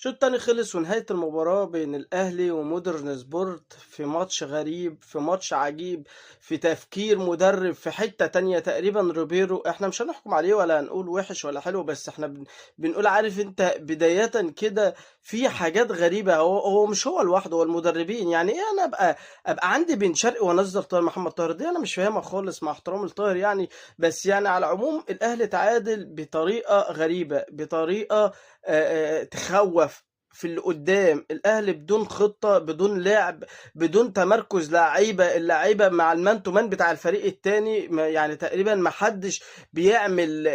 الشوط التاني خلص ونهاية المباراة بين الأهلي ومودرن سبورت في ماتش غريب، في ماتش عجيب، في تفكير مدرب في حتة تانية تقريبا. روبيرو احنا مش هنحكم عليه ولا هنقول وحش ولا حلو، بس احنا بنقول عارف انت بداية كده في حاجات غريبة. هو مش هو لوحده، هو المدربين. يعني ايه انا ابقى عندي بن شرقي وانزل طاهر محمد طاهر؟ دي انا مش فاهمها خالص مع احترامي لطاهر يعني. بس يعني على العموم الاهلي تعادل بطريقة غريبة، بطريقة تخوف في اللي قدام. الاهلي بدون خطه، بدون لعب، بدون تمركز لعيبة، اللعيبة مع ال man to man بتاع الفريق التاني، يعني تقريبا ما حدش بيعمل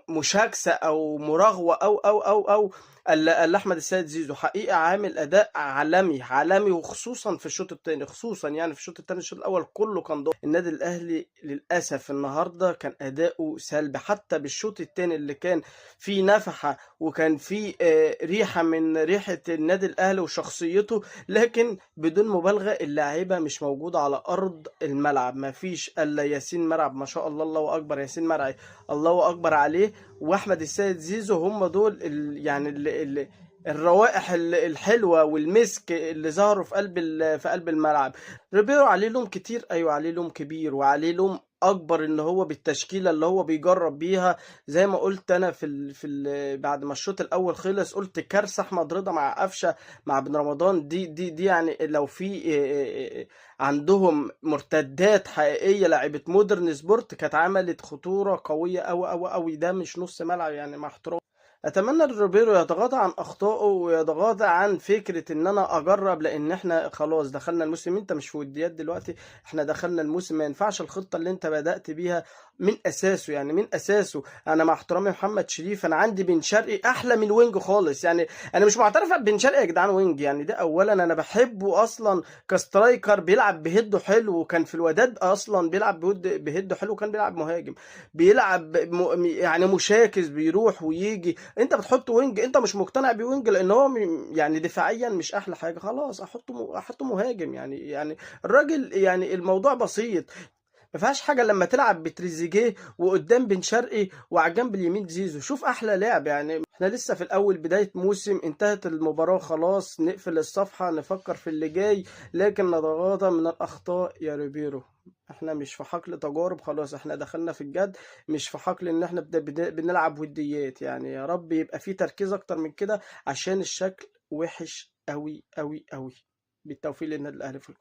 مشاكسه او مراغوه او او او او الا احمد السيد زيزو حقيقة عامل اداء عالمي عالمي، وخصوصا في الشوط الثاني، خصوصا يعني في الشوط الثاني. الشوط الاول كله كان ضد النادي الاهلي للاسف النهارده كان اداؤه سلبي، حتى بالشوط الثاني اللي كان في نفحة وكان في ريحه من ريحه النادي الاهلي وشخصيته، لكن بدون مبالغه اللاعيبه مش موجودة على ارض الملعب. ما فيش الا ياسين مرعب، ما شاء الله، الله اكبر، ياسين مرعي الله اكبر عليه، واحمد السيد زيزو، هم دول يعني ال الروائح الحلوة والمسك اللي ظهروا في قلب الملعب. ريبيرو عليه لوم كتير، ايوه عليه لوم كبير، وعليه لوم اكبر ان هو بالتشكيله اللي هو بيجرب بيها. زي ما قلت انا بعد ما الشوط الاول خلص قلت كارثة احمد رضا مع قفشه مع بن رمضان، دي يعني لو في عندهم مرتدات حقيقية لعيبة مودرن سبورت كانت عملت خطورة قوية قوي قوي قوي. ده مش نص ملعب يعني، مع احترامي. اتمنى ان روبيرو يتغاضى عن اخطائه ويتغاضى عن فكرة ان انا اجرب، لان احنا خلاص دخلنا الموسم، انت مش في وديات دلوقتي، احنا دخلنا الموسم، ما ينفعش الخطة اللي انت بدات بيها من اساسه. يعني من اساسه انا مع احترامي محمد شريف، انا عندي بن شرقي احلى من wing خالص، يعني انا مش معترف بن شرقي يا جدعان wing، يعني ده اولا انا بحبه اصلا ك striker، بيلعب ب head ه حلو، وكان في الوداد اصلا بيلعب ب head ه حلو، وكان بيلعب مهاجم، بيلعب يعني مشاكس، بيروح ويجي. انت بتحط wing، انت مش مقتنع ب wing لان هو يعني دفاعيا مش احلى حاجة، خلاص احطه مهاجم. يعني الراجل يعني الموضوع بسيط، ما فيهاش حاجة لما تلعب بتريزيجيه وقدام بن شرقي وعلى الجنب اليمين زيزو، شوف احلى لعب. يعني احنا لسه في الاول بداية موسم، انتهت المباراة خلاص، نقفل الصفحة، نفكر في اللي جاي، لكن نتغاضى من الاخطاء يا ريبيرو. احنا مش في حقل تجارب، خلاص احنا دخلنا في الجد، مش في حقل ان احنا بنلعب وديات. يعني يا رب يبقى في تركيز اكتر من كده عشان الشكل وحش قوي قوي قوي. بالتوفيق للنادي الاهلي في القادم.